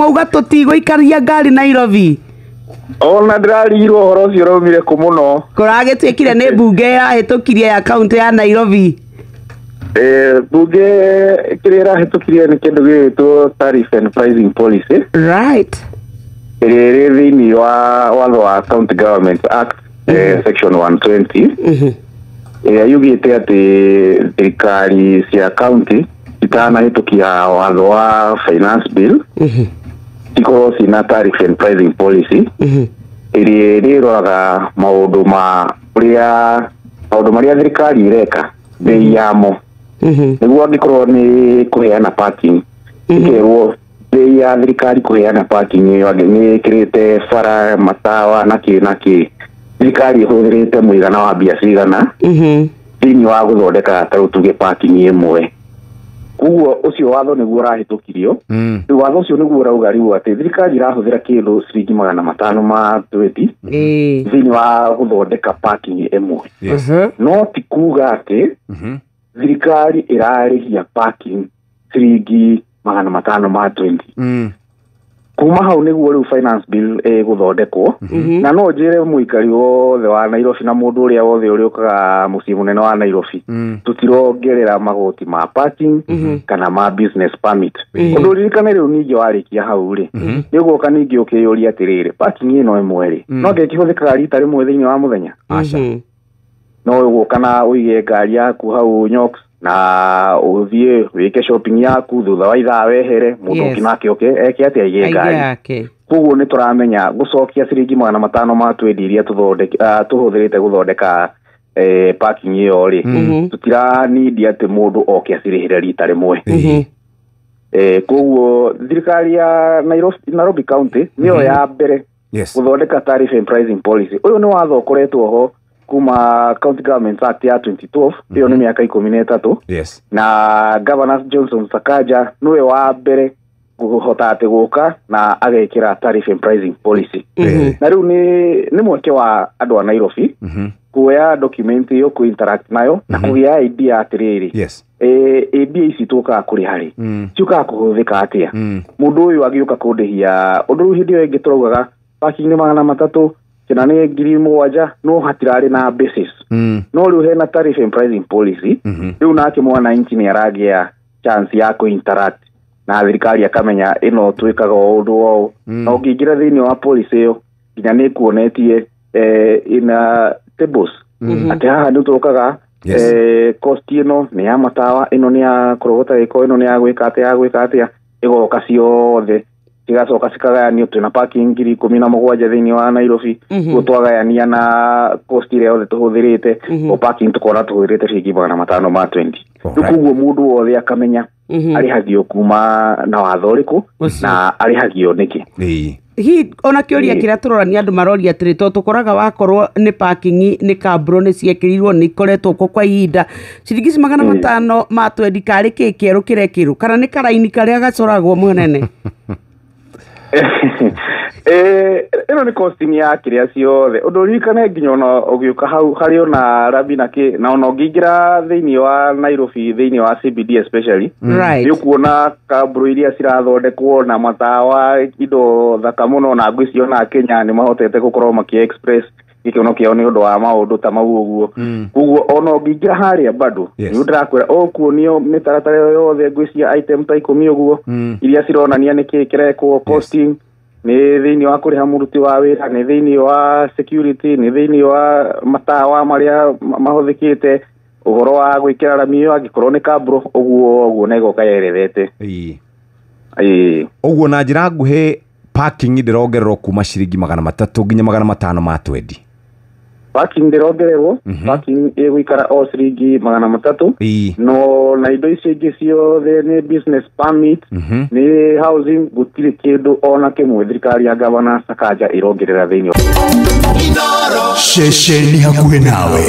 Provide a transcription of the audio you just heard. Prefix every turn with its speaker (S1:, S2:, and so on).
S1: Mauga tũtigũikaria ngari Nairobi.
S2: Ona ndĩrarigirwo ũhoro ũcio ũraumire kũ mũno.
S1: Kũragĩtuĩkire nĩ mbunge ĩrahĩtũkirie ya kaũntĩ ya Nairobi.
S2: Bunge kĩrĩa ĩrahĩtũkirie nĩ kĩndũ gĩgwĩtwo tariff and pricing policy.
S1: Right.
S2: Ĩrĩa ĩrĩ thĩinĩ wa watho wa County Government Act, section 120, ĩrĩa yugĩte atĩ thirikari cia county itanahĩtũkia watho wa finance bill cikorwo ciĩna tariff and pricing policy, ĩrĩa ĩrĩroraga maũndũ ma ũrĩa maũndũ marĩa thirikari ĩreka, bei yamo, nĩguo angĩkorwo nĩ kũheana parking, ĩkerwo bei ya thirikari kũheana parking ĩyo nĩ ĩkĩrĩte bara, matawa na kĩ na kĩ, thirikari ĩhũthĩrĩte mũigana wa mbia cigana thĩinĩ wa gũthondeka ta rĩu tuge parking ĩmwe. Koguo ũcio watho nĩguo ũrahĩtũkirio. Rĩu watho ũcio nĩguo ũrauga rĩu atĩ thirikari ĩrahũthĩra kĩndũ ciringi 520 thĩinĩ wa gũthondeka parking ĩmwe. No ti kuga atĩ thirikari ĩrarĩhia parking ciringi 520. Kuma hau nĩguo rĩu finance bill ĩgũthondekwo. Na no njĩre mũikari wothe wa Nairobi na mũndũ ũrĩa wothe ũrĩũkaga mũciĩ mũnene wa Nairobi, tũtirongerera magoti ma parking kana ma business permit. Ũndũ ũririkane rĩu ningĩ warĩkia hau rĩ, nĩ ũgũka ningĩ ũkĩyũria atĩrĩrĩ, parking ĩno ĩmwe rĩ, no ngĩkĩhũthĩkaga rita rĩmwe thĩinĩ wa mũthenya?
S3: Aca.
S2: No ũgũka na ũige ngari yaku hau Nyox na ũthiĩ wĩke shopping yaku, thutha wa ithaa wehere, mũndũ ũngĩ nake oke eke atĩa? Aige
S1: Aige
S2: ngari
S1: yake.
S2: Koguo nĩ tũramenya gũcokia ciringi 520 iria tũhũthĩrĩte gũthondeka parking ĩyo rĩ, tũtiranindi atĩ mũndũ oke acirĩhĩre rita rĩmwe. Koguo thirikari ya Nairobi County nĩyo ya mbere gũthondeka tariff and pricing policy. Ũyũ nĩ watho ũkoretwo ho kuma County Government Act ya 2012, ĩyo nĩ mĩaka 13. Na Governor Johnson Sakaja nĩwe wa mbere kũhota atĩ gũka na agekĩra tariff and pricing policy. Na rĩu nĩ mweke wa andũ a Nairobi kuoya document ĩyo, kũ interact nayo na kũgĩa idea atĩrĩrĩ, mbia ici tũkaga kũrĩha rĩ, ciũkaga kũhũthĩka atĩa? Mũndũ ũyũ agĩũka kũndĩhia ũndũ rĩu hĩndĩ ĩyo ĩngĩ tũraugaga parking nĩ 300 kana nĩ 7,000, no hatirarĩ na basis. No rĩu hena tariff and pricing policy. Rĩu nake mwananchi nĩ aragĩa chance ya kũ interact na thirikari, akamenya ĩno twĩkaga o ũndũ o na ũngĩingĩra thĩinĩ wa policy ĩyo nginya nĩ kuonetie ina tables atĩ haha nĩ tũkaga cost ĩno nĩ ya matawa, ĩno nĩ ya kũrogota gĩko, ĩno nĩ ya gwĩka atĩa, ya gwĩka atĩa, ĩgoka ciothe cigacoka cikagayanio. Twĩna parking 17,000 thĩinĩ wa Nairobi. Koguo twagayania na cost ĩrĩa yothe tũhũthĩrĩte o parking, tũkona tũhũthĩrĩte ciringi 520. Rĩu koguo mũndũ wothe akamenya arĩhagio kuma na watho ũrĩkũ
S1: Ũcio.
S2: na arĩhagio nĩkĩ.
S1: Hihi ona kĩũria kĩrĩa tũrorania, andũ maroria atĩrĩ, tondũ tũkoraga wakorwo nĩ parking nĩ kambro nĩ ciekĩrirwo, nĩ ikoretwo kuo kwa ihinda, ciringi ici 520 karĩ kĩ kĩerũ kĩrekĩrwo kana nĩ karaini karĩa gacoragwo mũnene?
S2: Ĩno nĩ costing ya kĩrĩa ciothe. Ũndũ ũririkane nginya ona ũgĩũka hau harĩ ona rami na kĩ na ona ũngĩingĩra thĩinĩ wa Nairobi, thĩinĩ wa CBD especially, nĩ ũkuona kamburu iria cirathondekwo na matawa, indo thaka mũno, na ngwĩciria ona Kenya nĩ mahotete gũkorwo makĩ express gĩkeno kĩao nĩ ũndũ wa maũndũ ta mau ũguo. Koguo ona ũngĩingĩra harĩa bado nĩ ndĩrakwĩra ũkuonio mĩtaratara ĩyo yothe, ngwĩciria item ta 10 ũguo iria cironania nĩkĩ kĩrekwo, costing nĩ thĩinĩ wa kũrĩha mũruti wa wĩra, nĩ thĩinĩ wa security, nĩ thĩinĩ wa matawa marĩa mahũthĩkĩte, ũhoro wa gwĩkĩra rami ĩyo angĩkorwo nĩ kamburo, ũguo ũguo, na ĩgoka yerethete. Ĩĩ.
S3: Ũguo na njĩra nguhĩ, parking ndĩrongererwo kuma ciringi 300 nginya 520?
S2: Parking ndĩrongererwo. Parking ĩgũikara o ciringi 300. No na indo icio ingĩ ciothe, nĩ business permit, nĩ housing, gũtirĩ kĩndũ ona kĩmwe thirikari ya Gavana Sakaja ĩrongerera thĩinĩ.
S4: Ceceni hakuhĩ nawe.